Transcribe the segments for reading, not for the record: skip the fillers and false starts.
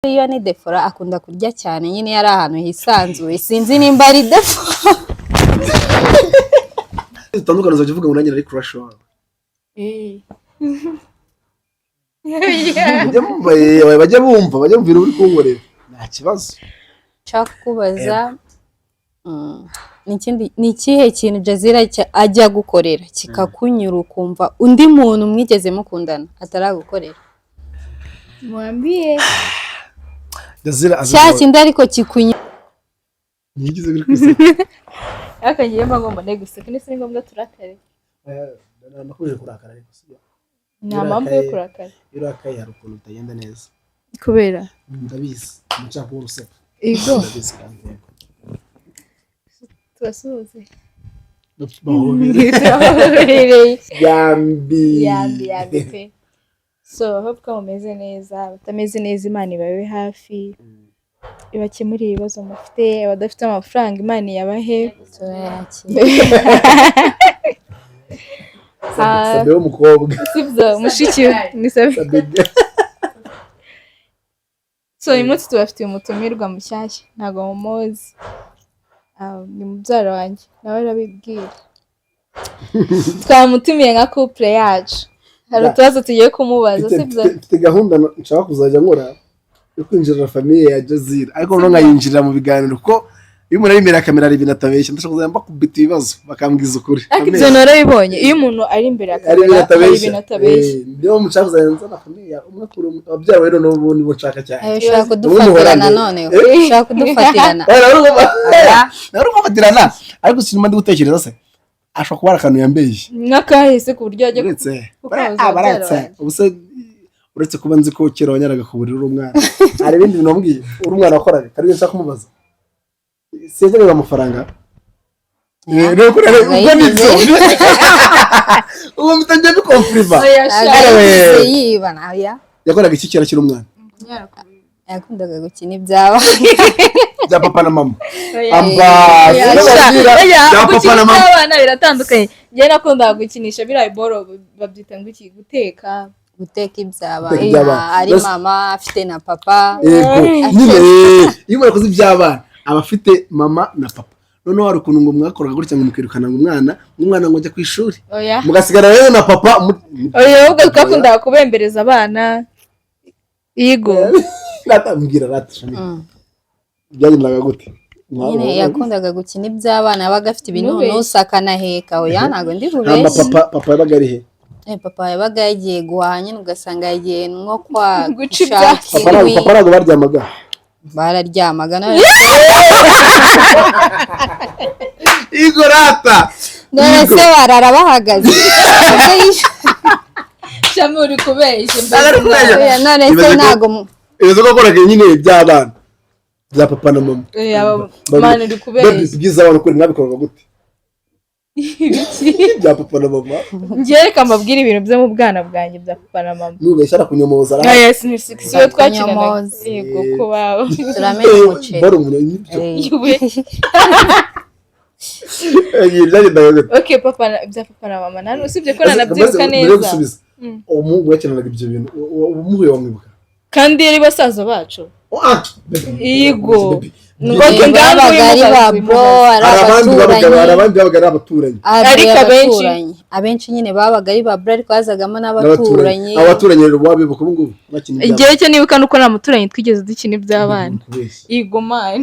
Iyo ni défaut, akunda kurya cyane nyine iyo ari ahantu hisanzuye. Sinzi nimba ari défaut. Zitandukanye, uzajya uvuga ngo nanjye nari crush wawe. Bajya bumva, bajya bumva ibintu uri kunkorera, nta kibazo. Nshaka kubaza, ni ikihe kintu Jazira ajya gukorera kikakunyura, ukumva undi muntu mwigeze mukundana ataragukorera? Mwambie. Jazira azi. Cya kindi ariko kikunyura. Ntiyigize biri kwiseka. Ariko ngiye mba ngomba ne guseka, ndetse ni ngombwa turakare. Nakubije kurakara, ariko sibyo. Nta mpamvu yo kurakara. Iyo urakaye hari ukuntu bitagenda neza. Kubera? Ndabizi, nshaka kubona useka. Ego. Ndabizi kandi, yego. Tubasuhuze. Bahobere. Turabahobereye. Yambi. Yambi, yambi pe. So hope ko mumeze neza. Abatameze neza, Imana ibabe hafi, ibakemurire ibibazo mufite. Abadafite amafaranga, Imana iyabahe. Turayakira. Ah. Sabe w'umukobwa. Sibyo, mushiki we ni Sabe. Sabe. So uyu munsi tubafitiye umutumirwa mushyashya, ntabwo mumuzi. Ah, ni mubyara wanjye, nawe arabibwira. Twamutumiye nka couple yacu, hari utubazo tugiye kumubaza. Sibyo? Mfite gahunda nshaka kuzajya nkora yo kwinjirira famille ya Jazira, ariko noneho nkayinjirira mu biganiro, kuko iyo umuntu ari imbere ya kamera hari ibintu atabeshya. Ndashaka kuzajya mbakubita ibibazo bakambwiza ukuri. Ariko ibyo narabibonye, iyo umuntu ari imbere ya Hari ibintu kamera hari atabeshya. ibintu atabeshya. Niyo mpamvu nshaka kuzajya nzana famille ya umwe kuri umwe. Ababyara rero n'ubu nibo nshaka cyane. Ushaka Ubundi kudufatirana? Ubuholandi. Noneho Eh? ushaka kudufatirana? Nawe uri, ariko sinema ndi gutekereza se ashobora kuba ari akantu yambeshye. Nk'akahise ku buryo ajya Uretse kukabuza ah, ababyara baretse banjye. Ubu se uretse kuba nzi ko kera wanyaraga ku buriri uri umwana, hari ibindi bintu wambwiye uri umwana wakoraga kandi nshaka kumubaza? Sinzanira amafaranga. Rero ubwo nibyo, ubu mpita njya biconfirma. Oya, sha. Ntabwo Ewe. yigeze yiba nawe. Yakoraga iki kera akiri umwana? Yakundaga gukina ibyaba. Bya papa na mama. Oya. Amba. Oya, Sino sha. babwira, Oya, bya papa gukina na mama. iby'abana biratandukanye. Njye nakundaga gukinisha biriya boro babyita ngo iki, guteka. Guteka ibyaba. Guteka iby'abana. Ari mama afite na papa. Yego nyine, iyo umuntu akoze iby'abana aba afite mama na papa. Noneho hari ukuntu ngo mwakoraga gutya, ngo mukirukana ngo umwana ngo ajya ku ishuri, Oya. mugasigara rero na papa Oya, ahubwo twakundaga kubembereza abana. Yego. Rata, mbwira rata, Shami. Byagendaga gute? Nyine yakundaga gukina iby'abana, yabaga afite ibinunusi akanaheka. Oya, ntabwo ndi Hamba. bubeshye. Papa yabaga ari he? Papa yabaga yagiye guhaha nyine, ugasanga yagiye nko kwa Guca gushaka ibyatsi. Papa ntabwo inkwi. Papa ntabwo baryamaga? Bararyamaga none. Igorata. None se barara bahagaze? Shami, uri kubeshya. Ari kubeshya. Oya, none se ntabwo Ibaze ko wakoraga nyine iby'abana bya papa na mama. Oya, man, uri kubeshya. Baby, byiza abantu kuri mwabikoraga gute bya papa na mama? Njye reka mbabwire ibintu byo mu bwana bwanjye bya papa na mama. Nubeshya arakunyomoza, arahari. Oya, si we twakinanaga. Kunyomoza. Yego, ko bawe. Turamena umuceri. Bari umuntu nibyo. Byagendaga gute? Okay, bya papa na mama nani, usibye ko nanabyibuka Mbere yo neza. gusubiza, umuhungu wakinanaga ibyo bintu, umuhuye wamwibuka? Kandi yari basaza bacu. Oh, ah, Yego. baby. Okay, ngaho babaga ari ba uyu bro, ari Hari abandi babaga hari abaturanyi. abandi babaga ari abaturanyi. Ari Ariko abenshi- abaturanyi. Abenshi nyine babaga ari ba bro, ariko hazagamo n'abaturanyi. n'abaturanyi. Abo baturanyi rero wabibuka ubu ngubu bakina ibyabo? Igihe cyo nibuka nuko nta muturanyi twigeze dukina iby'abana. Kubeshya. Yego, man.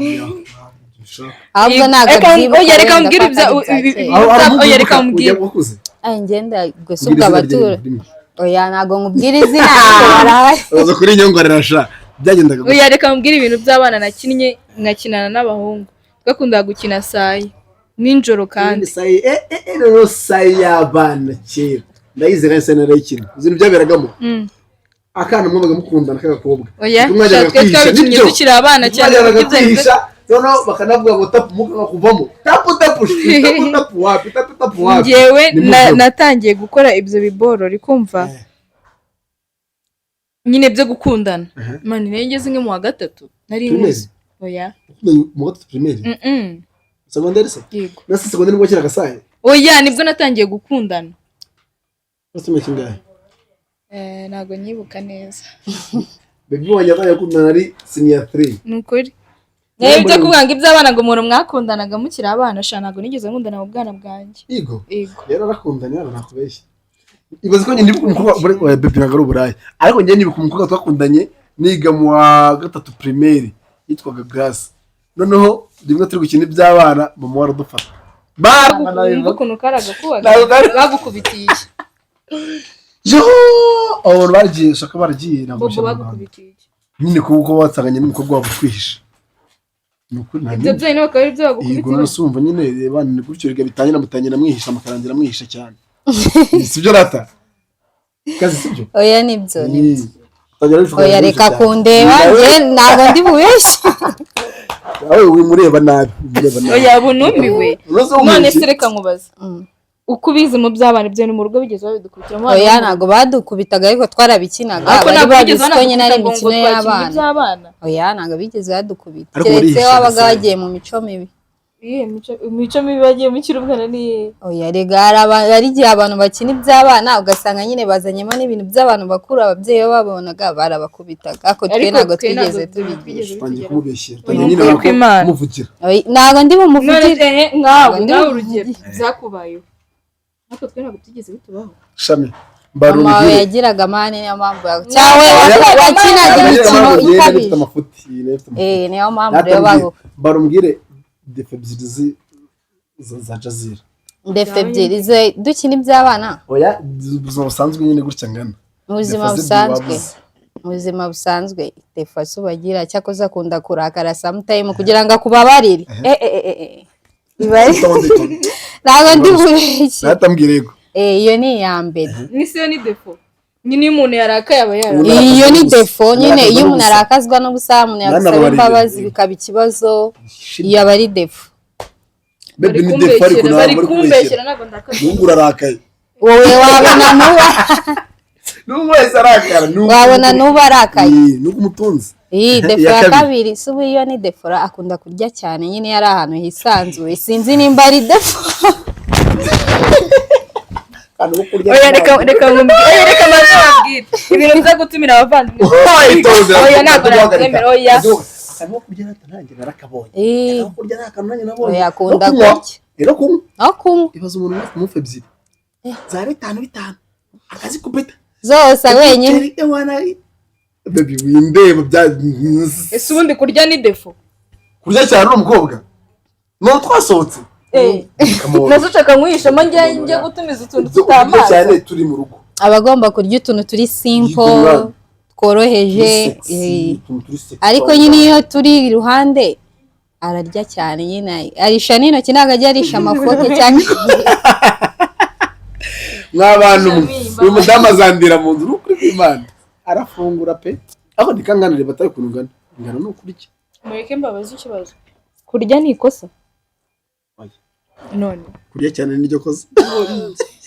Ahubwo ntabwo Reka- abyibuka oya, reka wenda mbwire ko ibya- atari ibya kera. Aho hari umuhungu Oya, reka wibuka mbwire. ujya wakuze? Ay, ngenda gusa Mbwira ubwo izina rye abatura rimwe. Oya, ntabwo nkubwira izina, ariko barahari. Uraza kuri nyongorera sha, byagendaga gute? Oya, reka mbwire ibintu by'abana nakinnye, nkakinana n'abahungu. Twakundaga gukina sayi nijoro kandi. Sayi, rero sayi y'abana kera ndayizi kandi sayi narayikina. Uzi ibintu byaberagamo? Akana mwabaga mukundana k'agakobwa. Oya. Ubwo mwajyaga Sha, twe kwihisha, twabikinnye nibyo. tukiri abana cyane. Mwajyaga Kuko ibyo kwihisha, noneho bakanavuga ngo tapu, mukanga kuvamo, tapu tapu shwi, tapu tapu wapi, tapu tapu wapi. Njyewe Ni muvemo. natangiye gukora ibyo biboro, uri kumva? Nyine byo gukundana, man, nari ngeze nko mu wa gatatu, nari Primaire? nkuze. Oya. Mu gatatu primaire? Mm-mm. Segonderi se? Yego. Nase segonderi nibwo wakinaga sayi? Oya, nibwo natangiye gukundana. Wese mu kingahe? Ntabwo nyibuka neza. Baby wanjye atangiye gukundana ari senior 3. Ni ukuri. Nawe ibyo kuvuga ngo iby'abana, ngo umuntu mwakundanaga mukiri abana, sha, ntabwo nigeze nkundana mu bwana bwanjye. Yego. Yego. Rero arakundana, yara nakubeshya. Ibaze ko njye ndibuka umukobwa, oya baby, ntabwo ari uburaya, ariko njye ndibuka umukobwa twakundanye niga mu wa gatatu primaire, yitwaga Grace. Noneho rimwe turi gukina iby'abana, mama we aradufata. Wumva ukuntu kari agakubaga. Ntabwo kari- Bagukubitiye iki? Yo, abo bantu baragiye, shaka baragiye, ntabwo Bobo, bashyira mu Rwanda. bagukubitiye iki? Nyine kuko basanganye n'umukobwa wabo twihishe, ni ukuri nta Ibyo byonyine bakaba ari byo Yego. bagukubitira? None se urumva nyine, reba, ni gutyo rega bitangira, mutangira mwihisha, mukarangira mwihisha cyane, sibyo rata kazi, sibyo? Oya, nibyo, nibyo. Utangira wihisha, Oya, ukarangira reka mwihisha cyane. kundeba, njye ntabwo ndi bubeshye. Nawe wimureba nabi, wimureba nabi. Oya, bunumiwe. Unoze None wumva se reka nkubaze, uko ubizi mu by'abana, ibyo ni mu rugo bigeze babidukubitira mu Oya, ntabwo badukubitaga, ariko twarabikinaga. Ariko Bari ntabwo babizi bigeze ko nyine ari banagukubita ngo imikino twakina y'abana. iby'abana. Oya, ntabwo bigeze badukubita, Ariko keretse murihisha wabaga gusa. wagiye mu mico mibi. Iyihe mico? Imico mibi bagiye mukiri umwana ni iyihe? Oya rega, hari igihe abantu bakina iby'abana ugasanga nyine bazanyemo n'ibintu by'abantu bakuru, ababyeyi bababonaga barabakubitaga, ariko twe Ariko ntabwo twe ntabwo twigeze twigeze tubigisha. Utangiye bitugeraho. kumubeshyera, Ni utangiye nyine ukuri kw'Imana. kumuvugira. Oya, ntabwo ndi None bumuvugire. nkawe Ntabwo ndi nkawe bumuvugire. urugero byakubayeho, ariko twe ntabwo byigeze bitubaho. Shami, Mama wawe mbarubwire. yagiraga amahane, niyo mpamvu cyangwa Oya, wakinaga imikino ifite ikabije. Amafuti, nari mfite amafuti. Eh, niyo mpamvu rero bagu Barumbwire défauts ebyiri za Jazira. Défauts ebyiri dukina iby'abana? Oya, ubuzima busanzwe nyine, gutya ngana. Mu buzima Défauts z'ebyiri busanzwe? wabuze. Mu buzima busanzwe, défaut subagira, cyakoze akunda kurakara sometime kugira ngo akubabarire. Eh eh eh eh, biba ari Itonde, itonde. Ntabwo ndi bubeshye. Natambwire yego. Eh, iyo ni iya mbere. N'isi yo ni défaut nyine, iyo umuntu yarakaye aba yarakaye. Umuntu Iyo ni arakazwa défaut n'ubusa. nyine, Arakazwa iyo umuntu n'ubusa. arakazwa n'ubusa, umuntu yagusaba Nanababarire. imbabazi bikaba ikibazo, iyo aba ari défaut. Baby, Bari ni défaut, ariko kumbeshyera, ntabwo bari bari kumbeshyera, kubeshyera. ntabwo ndakaza. N'ubu urarakaye. Wowe wabona nuba N'ubu wese arakara, n'ubu. Wabona nuba arakaye. Eh, n'ubu umutunzi. Iyi défaut Iya ya kabiri. kabiri si ubu, iyo ni défaut, akunda kurya cyane nyine iyo ari ahantu hisanzuye, sinzi nimba ari défaut. Akantu ko kurya. Oya, reka reka nkubwire, oya, reka maze babwire ibintu biza gutumira abavandimwe. Itonze. Oya, ntabwo nabyemera, oya. Akantu ko kurya nanjye narakabonye. Eh, Akantu ko kurya ni akantu nanjye nabonye. Oya, akunda No kunywa. kurya. Rero kunywa. No kunywa. Ibaze umuntu wese mufu ebyiri za bitanu bitanu akazikubita Zose wenyine. Ewana, baby, windeba bya Ese ubundi kurya ni défaut? Kurya cyane uri umukobwa none twasohotse. Come on. Nazo ushaka nkwihishamo, njye gutumiza utuntu Ibyo kurya tutamazi. cyane turi mu rugo. Aba agomba kurya utuntu turi simple, Yigura. tworoheje. Turi sexy, Eh. utuntu turi sexy. Ariko nyine iyo turi iruhande ararya cyane nyine, arisha n'intoki, ntabwo ajya arisha amafoke cyangwa Mw'abantu mwe, uyu mudamu azandira mu nzu, ni ukuri kw'Imana, arafungura pe, aho ntikanganire batari ukuntu ungana, ingano ni ukurya. Mureke mbabaze ikibazo, kurya ni ikosa? Oya. None? Kurya cyane niryo kosa.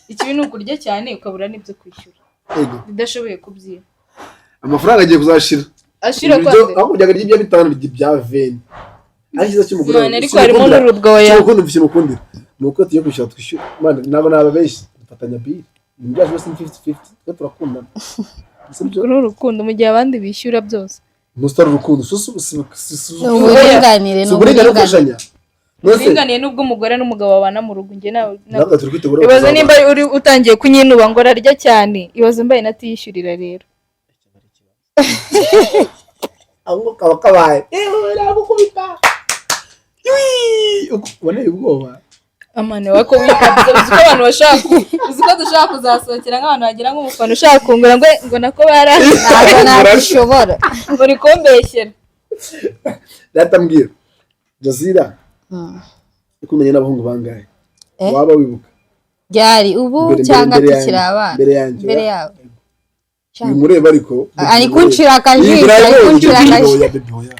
Ikibi ni ukurya cyane ukabura n'ibyo kwishyura, Ego. udashoboye kubyiha. Amafaranga agiye kuzashira. Ashira Ibiryo kwande. aho kujya kurya ibya bitanu, birya ibya 20, ariko icyiza cy'umugore None ariko harimo n'urubwoya. Ikintu ukunda, ikintu ukundira ni uko tugiye kwishyura, twishyura. Mwana, ntabwo nababeshya, dufatanya bill, ibintu byacu byose ni 50-50, twe turakundana, sibyo? Uru urukundo mu gihe abandi bishyura byose. Ntusitari urukundo Ni uburinganire, ni si uburinganire uburinganire. Gufashanya. None se Uburinganiye n'ubwo umugore n'umugabo babana mu rugo, njye nawe ntabwo turi kwitegura ibaze kuzabana. nimba uri utangiye kunyinuba ngo ararya cyane, ibaze mbaye natiyishyurira rero. Ahubwo kaba kabaye, yewe nagukubita. Yui! Uboneye ubwoba. Amane wako wikabye, uzi ko abantu bashaka uzi ko dushaka kuzasohokera nk'abantu bagira nk'umufana ushaka kungura ngo nako bara Ntabwo nabishobora. Uri kumbeshyera. Data, mbwira Jazira, ukumenya n'abahungu bangahe? Eh? Waba wibuka? Byari ubu cyangwa mbere tukiri yanjye. abana? Mbere yanjye. Mbere yawe. Uyu mureba ariko. Ari kuncira akajisho, ari kuncira akajisho. Oya baby, oya.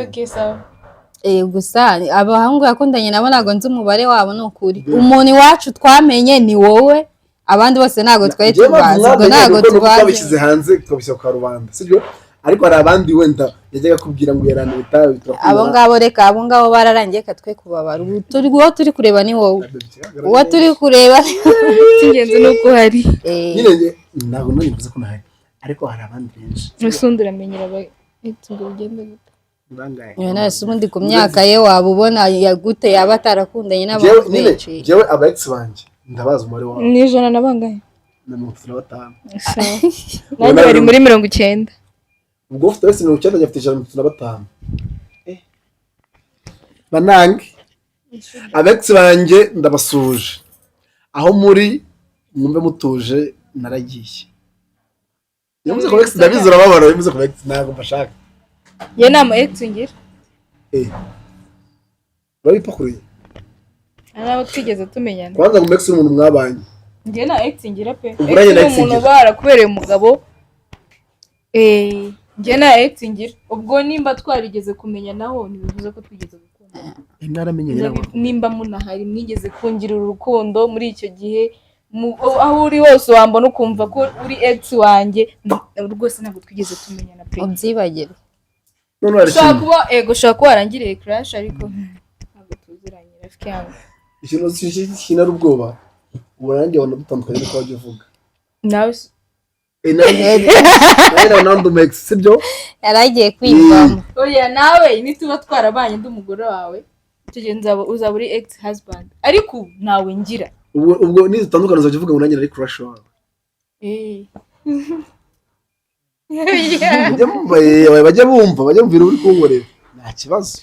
Okay, sawa. Eh, gusa abahungu yakundanye nabo ntabwo nzi umubare wabo, ni ukuri. Umuntu iwacu twamenye ni wowe, abandi bose ntabwo twari Njyewe mpamvu tubazi, ubwo mwamenye ntabwo nuko tubazi. twabishyize hanze, tukabishyira ku karubanda, sibyo? Ariko hari abandi wenda yajyaga akubwira ngo yaranduye itabi, turakundana. Abo ngabo reka, abo ngabo bararangiye, katwe kubabara. Ubu turi, uwo turi kureba ni wowe, uwo turi kureba Icy'ingenzi ni uko uhari. Eh, Nyine njye ntabwo nanjye mvuze ko nahari. Ariko hari abandi benshi. Ese undi uramenyera aba ex ngo bigende gute? Ni bangahe? Niyo nawe se ubundi ku myaka ye waba ubona yagute yaba atarakundanye Njyewe n'abantu nyine, benshi? njyewe aba ex banjye ndabazi umubare wabo. Ni 100 na bangahe? Na 35. Sawa, nanjye bari muri 90. Ubwo ufite wese 90, njye mfite 135. Banange, aba ex banjye ndabasuhuje aho muri, mwumve mutuje, naragiye. Iyo mvuze ku ex ndabizi urababara, iyo mvuze ku ex ntabwo mbashaka. Njye nta mu ex ngira. Eh, urabipakuruye. Hari n'abo twigeze tumenyana. Kwanza ngo ex ni umuntu mwabanye. Njye nta ex ngira pe. Ubwo Ex nanjye ni nta ex umuntu ngira. uba warakubereye umugabo. Eh, njye nta ex ngira. Ubwo nimba twarigeze kumenyanaho ntibivuze ko twigeze gukundana. Naramenye nyirawo. Nimba munahari mwigeze kungirira urukundo muri icyo gihe, aho uri hose wambona ukumva ko uri ex wanjye, rwose ntabwo twigeze tumenyana pe. Ubyibagirwe. None hari Ushobora ikintu kuba, ego, ushobora kuba warangiriye crush, ariko ntabwo tuziranye, rafiki yangu. Ikintu kinara ubwoba, ubu nanjye wabona dutandukanye nuko wajya uvuga. Nawe Eh, nanjye nabona ndi umu ex, sibyo? Yari agiye kwivamo. Oya, nawe nituba twarabanye ndi umugore wawe, icyo gihe nzaba uzaba uri ex husband, ariko ubu ntawe ngira. Ubwo nidutandukana uzajya uvuga ngo nanjye nari crush wawe. Eh. Bajya bumva, bajya bumva ibintu uri kunkorera, nta kibazo.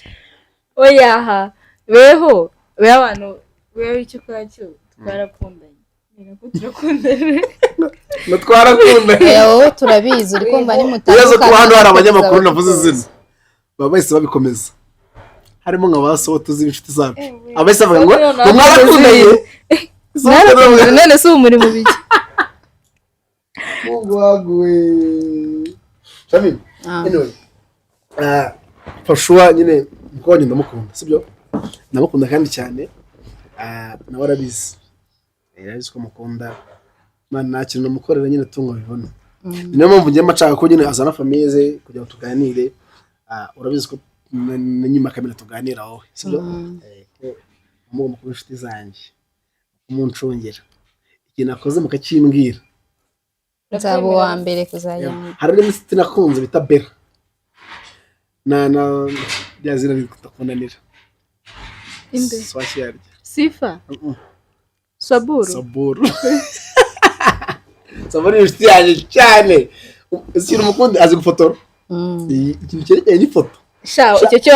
Oya, ha beho beho abantu beho, icyo ukora cyo twarakundanye, ni nako turakundanye. Ngo twarakundanye? Oya, wowe turabizi, uri kumva. Ibibazo kuba hano hari abanyamakuru tuzaba navuze tukuzi. izina baba bahise babikomeza, harimo nka ba Sowo tuzi inshuti zacu, abahise bavuga ngo Sowo ngo mwarakundanye. Narakunze, none se ubu muri mu biki? Mungu wangu we. Shami. Ah. Anyway, for sure nyine umukobwa wanjye ndamukunda, sibyo? Ndamukunda kandi cyane. Ah, nawe arabizi. Arabizi ko mukunda. Man, nta kintu namukorera nyine tungo bibona. Ni nayo mpamvu ngiye nshaka ko nyine azana famille ze kugira ngo tuganire. Ah, urabizi ko na nyuma kamera tuganira wowe, sibyo? Eh, ko mugomba kuba inshuti zanjye, kumuncungera, ikintu akoze mukakimbwira. Nzaba uwa mbere kuzajya. Hari n'inshuti nakunze bita Bera na rya zina rikunda. Inde? Swaki yaryo. Sifa? Saburu? Saburu. Saburu ni inshuti yanjye cyane. Ikintu umukunda, azi gufotora. Ikintu cyerekeye n'ifoto. Sha, icyo cyo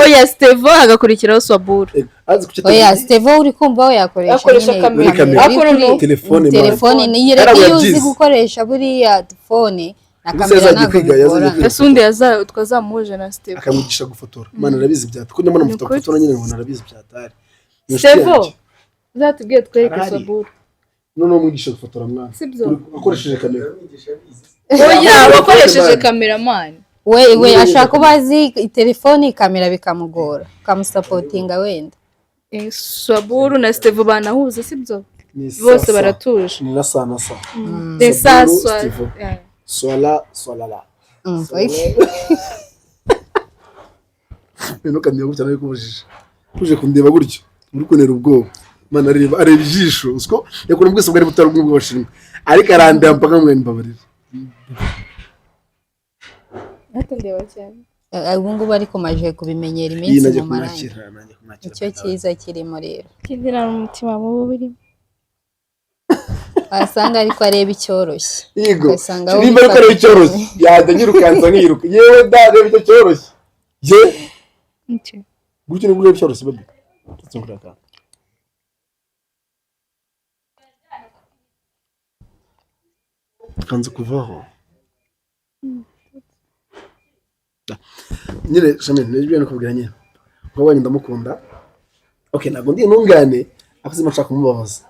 oya, Stevo hagakurikiraho Saburu. Azi kuki? Oya, Stevo uri kumva we yakoresha Akoresha nyine kamera. Muri kamera. iri kuri Ariko telefone, man. Telefone niyo. Yarabaye Iyo uzi byiza. gukoresha buriya phone na Ubuse kamera yazajya ntabwo kwiga, yazajya bigorana. kwiga. Ese undi twazamuhuje na Stevo? Akamwigisha gufotora. Mana, arabizi byata kuko ndabona Ni mufite ukuri. gufotora nyine, nkabona arabizi byatari. Ni inshuti Stevo, yanjye. uzatubwiye twereke Arahari. Saburu. Noneho umwigisha gufotora, mwana. Sibyo? Akoresheje kamera. Oya, wakoresheje kameramani. We ashaka kuba azi telefone, kamera bikamugora, ukamusapotinga wenda. Eh, Saburu na Stevo banahuza, sibyo? Ni Bose sa- baratuje. Ni na sa na sa. De sa Saburu, swa. Stevo. Yeah. Swala swalala. Ntukandeba gutya, nawe kubujije uje kundeba gutyo uri kuntera ubwoba. Mana, areba areba ijisho usiko yakora ubwese bwari butari ubw'abashinwa, ariko arandeba mpaka mwe mbabarira. Natandeba cyane. Ubu ngubu ariko maje kubimenyera Iyi iminsi najya mumaranye. kumwakira, najya kumwakira. Icyo cyiza kirimo rero. Ikindi nta n'umutima mubi urimo. Wasanga ariko areba icyoroshye. Yego. Ugasanga wowe Nimba ariko areba icyoroshye, yajya nyirukansa nkiruka. Yewe da, reba icyo cyoroshye ye. Iki? Gutyo nibwo ureba icyoroshye, baby. Ndetse ngura akantu. Kanze kuvaho nyine. Shami, nibyo nakubwira nyine, umukobwa wanjye ndamukunda. Okay, ntabwo ndi intungane, ariko simba nshaka kumubabaza.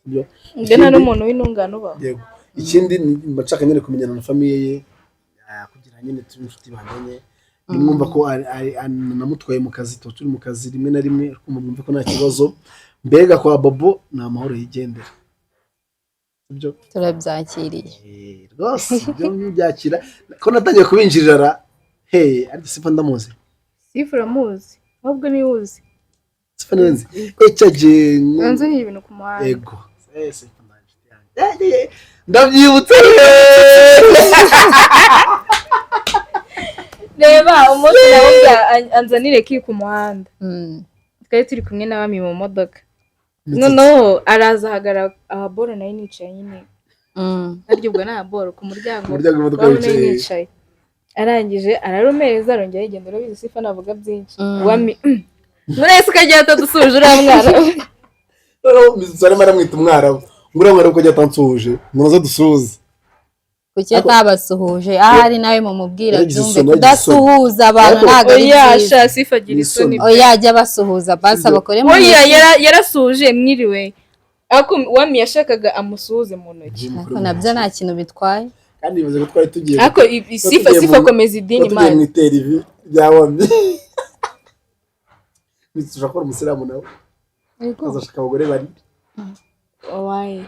Sibyo? Njye nta n'umuntu w'intungane ubaho. Yego. Ikindi mba nshaka nyine kumenyana na famille ye, kugira nyine tube inshuti bamenye. Nimwumva ko namutwaye mu kazi, tuba turi mu kazi rimwe na rimwe, ariko mwumve ko nta kibazo. Mbega kwa Bobo ni amahoro, yigendera. Sibyo? Turabyakiriye. Eh, rwose ibyo byakira ko natangiye kubinjirira ra. Hey, ariko Sifa ndamuzi. Sifa uramuzi, ahubwo niwe uzi. Sifa niwe nzi. Ecyagiye. Nzaniye ibintu ku muhanda. Ego. Eh, Sifa ni inshuti yanjye. Ndabyibutse. Reba umunsi nawe anzanire ki ku muhanda. Twari turi kumwe na bamwe mu modoka, noneho araza ahagarara aha boro nayo nicaye nyine. Naryo ubwo nta boro ku muryango. Ku muryango w'imodoka waba nayo wicaye. Nicaye, arangije ararumereza, arongera yigenda. Urabizi sifa navuga byinshi. Wami muri ese ukagira atadusuje uriya mwana. Noneho Mitsutsu arimo aramwita umwarabu, ngo uriya mwarabu ko ajya atansuhuje ngo naze dusuhuze. Kuki atabasuhuje? Ahari nawe mumubwira Yaragize byumve. isoni, yaragize isoni. Kudasuhuza abantu ntabwo ari Oya. byiza. Sha, sifa agira Ni isoni. isoni. Oya, ajya basuhuza basi abakore mu Oya. ntoki. Yarasuhuje mwiriwe, ariko wami yashakaga amusuhuze mu ntoki. Ariko nabyo nta kintu bitwaye. Kandi bivuze ko twari tugiye Ariko sifa tugiye sifa komeza idini. twari tugiye mu Imana. itera ivi rya wami. Mitsutsu ushobora kuba umusilamu nawe, azashaka abagore bane. Wayi.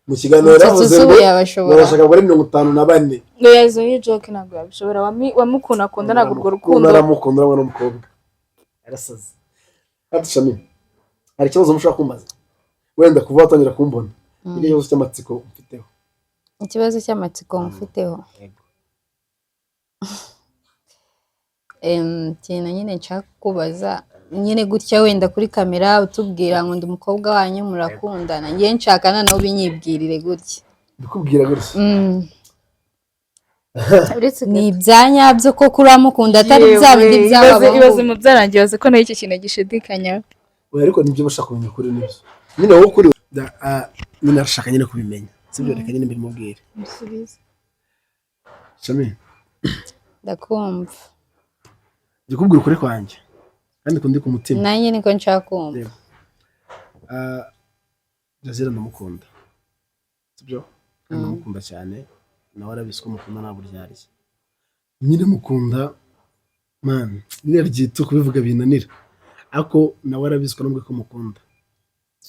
Mu kiganiro yaravuze Mitsutsu ngo ubu yabashobora. barashaka abagore 54. Oya, izo ni joke, ntabwo yabishobora. Wami ukuntu akunda, ntabwo urwo rukundo. Aramukunda uriya mwana w'umukobwa yarasaze. Ati Shami, hari ikibazo mushobora kumbaza wenda kuva watangira kumbona? Ni ikibazo cy'amatsiko mfiteho. Ikibazo cy'amatsiko mufiteho? Yego. Ikintu nyine nshaka kubaza nyine gutya, wenda kuri kamera utubwira ngo ndi umukobwa wanyu murakundana, ngewe nshaka noneho ubinyibwirire gutya. Ndikubwira gutya. Uretse Ni ibya nyabyo koko uramukunda, atari bya bindi ibaze by'abahungu? Mubyarangiye, ibaze ko nayo icyo kintu gishidikanyaho. Oya, ariko nibyo bashaka kumenya kuri nibyo nyine wowe kuri nyine arashaka nyine kubimenya, sibyo? Reka nyine mbimubwire. Musubize. Shami. Ndakumva. Njye kubwira ukuri kwanjye kandi kundi ku mutima. Nanjye niko nshaka kumva. Yego. Jazira ndamukunda, sibyo? Kandi ndamukunda cyane, nawe arabizi ko mukunda, nta buryarya. Nyine mukunda man, nyine ryita kubivuga binanira, ariko nawe arabizi ko nubwo ko mukunda,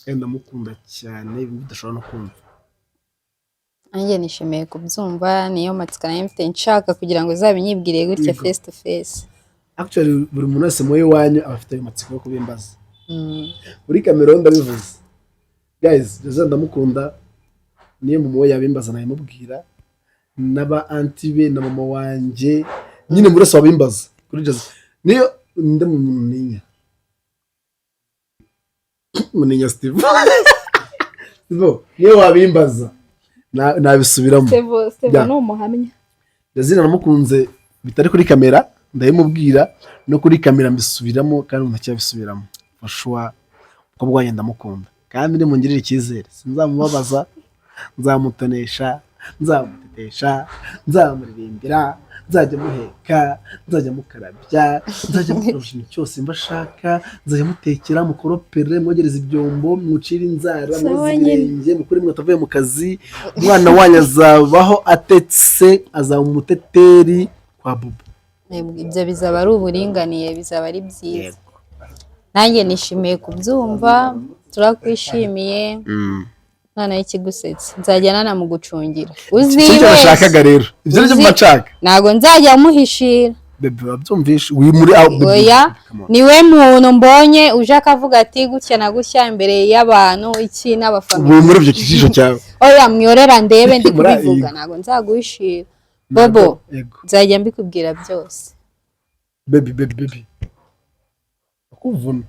kandi ndamukunda cyane ibintu udashobora no kumva. Nanjye nishimiye kubyumva, niyo matsiko nayo mfite, nshaka kugira ngo uzabinyibwire gutya Yego. face to face. Actually buri muntu wese mu iwanyu aba afite ayo matsiko yo kubimbaza. Kuri kamera ndabivuze, guys, Jazira ndamukunda. Niyo mama we yabimbaza nabimubwira, n'aba aunty be na mama wanjye, nyine buri wese wabimbaza kuri Jazira. Niyo nde muninya muninya Steve. Steve niyo wabimbaza nabisubiramo. Stevo, Stevo Yeah. ni umuhamya. Jazira namukunze bitari kuri kamera ndabimubwira, no kuri kamera mbisubiramo, kandi ndacyabisubiramo. For sure umukobwa wanjye ndamukunda, kandi nimungirira icyizere sinzamubabaza, nzamutonesha, nzamutetesha, nzamuririmbira, nzajya muheka, nzajya mukarabya, nzajya mukora ikintu cyose mba ashaka, nzajya mutekera, mukoropere, mwogereze ibyombo, mucire inzara, Sawa mwoze nyine. ibirenge, mukure inkweto avuye mu kazi. Umwana wanyu azabaho atetse, azaba umuteteri kwa Bubu. Ibyo bizaba ari uburinganiye, bizaba ari byiza. Nanjye nishimiye kubyumva, turakwishimiye. Noneho ikigusetsa, nzajya nanamugucungira. Icyo Uzibeshye. nashakaga rero, ibyo nibyo mba nshaka. Ntabwo nzajya muhishira. Bebe, wabyumvishe uri muri aho bebe. Oya. Come on. Niwe muntu mbonye uje akavuga ati gutya na gutya imbere y'abantu iki n'abafana. Ubu muri ibyo kijisho cyawe. Oya, mwiyorera ndebe ndi kubivuga. Ntabwo nzaguhishira Bobo. Yego. Nzajya mbikubwira byose. Baby, baby, baby, akuvuna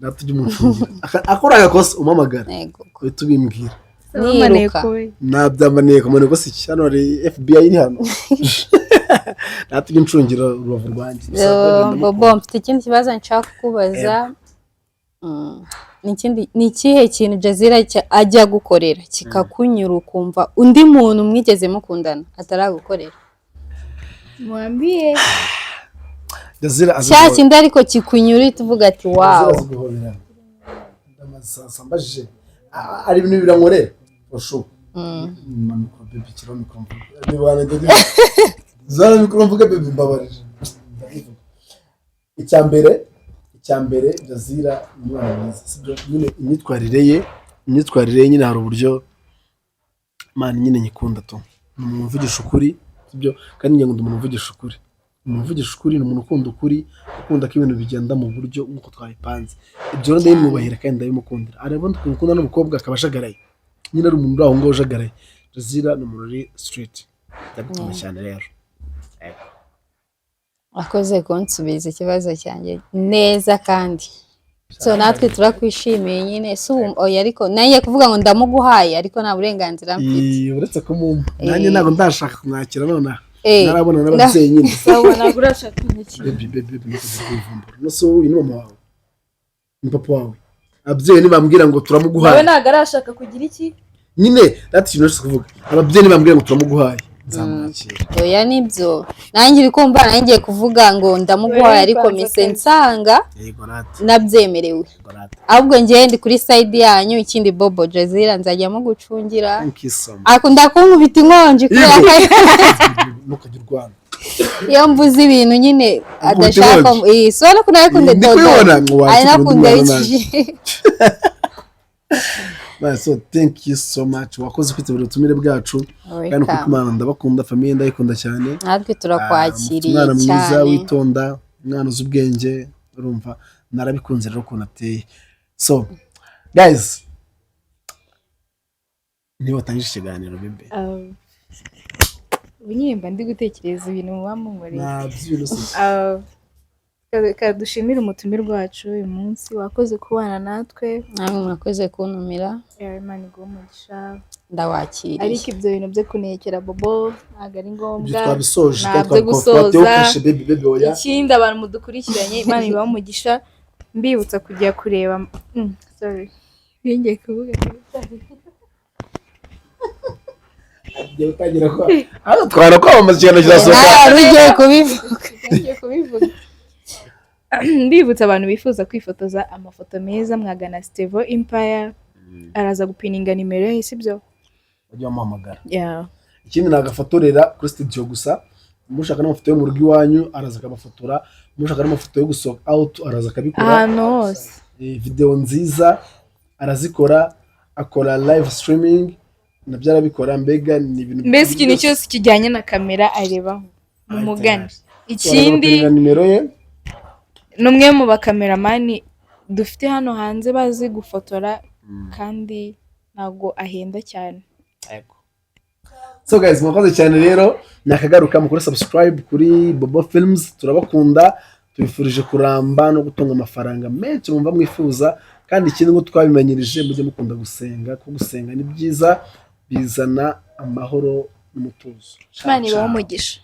natujya umucungira akora agakosa umamagara, Yego. uhita ubimbwira. Niruka. Nabyamaniye ku maneko si iki? Hano hari FBI iri hano. Natujya incungira urubavu rwanjye. Bobo, mfite ikindi kibazo nshaka kukubaza. Ni ikihe kintu Jazira ajya gukorera kikakunyura, ukumva undi muntu mwigeze mukundana ataragukorera? Mwambie. Jazira azi Cya guhobera. kindi ariko kikunyura uhita uvuga ati Jazira wow. azi guhobera. Ndamaze mbajije. Ari ibintu birankorera osho. Mikoro baby, kiraho mikoro mvuga. Niba wanjye zara mikoro mvuga, baby, mbabarira. Ndabivuga. Icya mbere Jazira ni umwana mwiza, sibyo? Nyine imyitwarire ye nyine hari uburyo man nyine nyikunda tu. Ni umuntu uvugisha ukuri, sibyo? Kandi njye nkunda umuntu uvugisha ukuri. Umuntu uvugisha ukuri ni umuntu ukunda ukuri, ukunda ko ibintu bigenda mu buryo nk'uko twabipanze. Ibyo rero ndabimwubahira kandi ndabimukundira. Hari ubundi ukuntu ukunda n'umukobwa akaba ashagaraye. Nyine ari umuntu uri aho ngaho ujagaraye. Jazira ni umuntu uri street, ndabikunda cyane rero. Wakoze kunsubiza ikibazo cyanjye neza, kandi so natwe turakwishimiye nyine. Si ubu, oya, ariko nanjye kuvuga ngo ndamuguhaye, ariko nta burenganzira mfite. Uretse kumumpa nanjye ntabwo ndashaka kumwakira nonaha, narabona n'ababyeyi nyine. Sawa, ntabwo urashaka kunyakira. Baby, baby, baby, ntukajye kwivumbura. No, so uyu ni mama wawe, ni papa wawe. Ababyeyi nibambwira ngo Nawe turamuguhaye. ntabwo arashaka kugira iki? Nyine dati, ikintu nashaka kuvuga, ababyeyi nibambwira ngo turamuguhaye, nzamwakira. Oya, nibyo, nanjye uri kumva nanjye ngiye kuvuga ngo ndamuguhaye, ariko Oya, mise nsanga Yego rati. nabyemerewe. Yego rati. Ahubwo njyewe ndi kuri side yanyu. Ikindi, Bobo, Jazira nzajya mugucungira. Thank you so much. Akunda kunkubita inkonji kubera ko Ntukajye urwana. Iyo mvuze ibintu nyine adashaka inkonji. Eh, so no kunakunda. Ndi kubibona ngo ari wakira nakunda undi mwana. iki. Bye, so thank you so much, wakoze kwitabira ubutumire bwacu, kandi kuko Imana ndabakunda, famille ndayikunda cyane. Natwe turakwakiriye Umwana mwiza, cyane. witonda, umwana uzi ubwenge, urumva narabikunze rero ukuntu ateye. So guys, niba watangije ikiganiro, bebe. Ubu nyine mba ndi gutekereza ibintu muba munkoreye. Nta by'ibintu si. Reka dushimire umutumirwa wacu uyu munsi, wakoze kubana natwe. Namwe mwakoze kuntumira. Imana iguhe umugisha. Ndawakiriye. Ariko ibyo bintu byo kunekera Bobo ntabwo ari Ibyo ngombwa. twabisoje. Nta Kandi byo gusoza. twatewukashe, baby, baby, oya. Ikindi, abantu mudukurikiranye, Imana ibahe umugisha. Mbibutsa kujya kureba, sorry, ngiye kuvuga. Agiye gutangira ko hano twara kwamamaza, ikiganiro kirasohoka. Nawe wari ugiye kubivuga. Ngiye kubivuga. Mbibutsa abantu bifuza kwifotoza amafoto meza, mwagana Stevo Empire, araza gupininga nimero ye, sibyo? Bajye bamuhamagara. Yeah. Ikindi, nagafotorera kuri studio gusa. Mushaka n'amafoto yo mu rugo iwanyu, araza akabafotora. Mushaka n'amafoto yo gusohoka out, araza akabikora. Ahantu hose. Video nziza arazikora, akora live streaming nabyo arabikora, mbega ni ibintu Mbese ikintu cyose kijyanye na kamera arebaho, mumugane. Ikindi, ikindi nimero ye. Ni umwe mu bakameramani dufite hano hanze bazi gufotora, kandi ntabwo ahenda cyane. So guys, mwakoze cyane rero, nakagaruka. Mukore subscribe kuri Bobo Films. Turabakunda, tubifurije kuramba no gutunga amafaranga menshi mwumva mwifuza. Kandi ikindi, ngo twabimenyerije, mujye mukunda gusenga, kuko gusenga ni byiza, bizana amahoro n'umutuzo. Imana ibahe umugisha.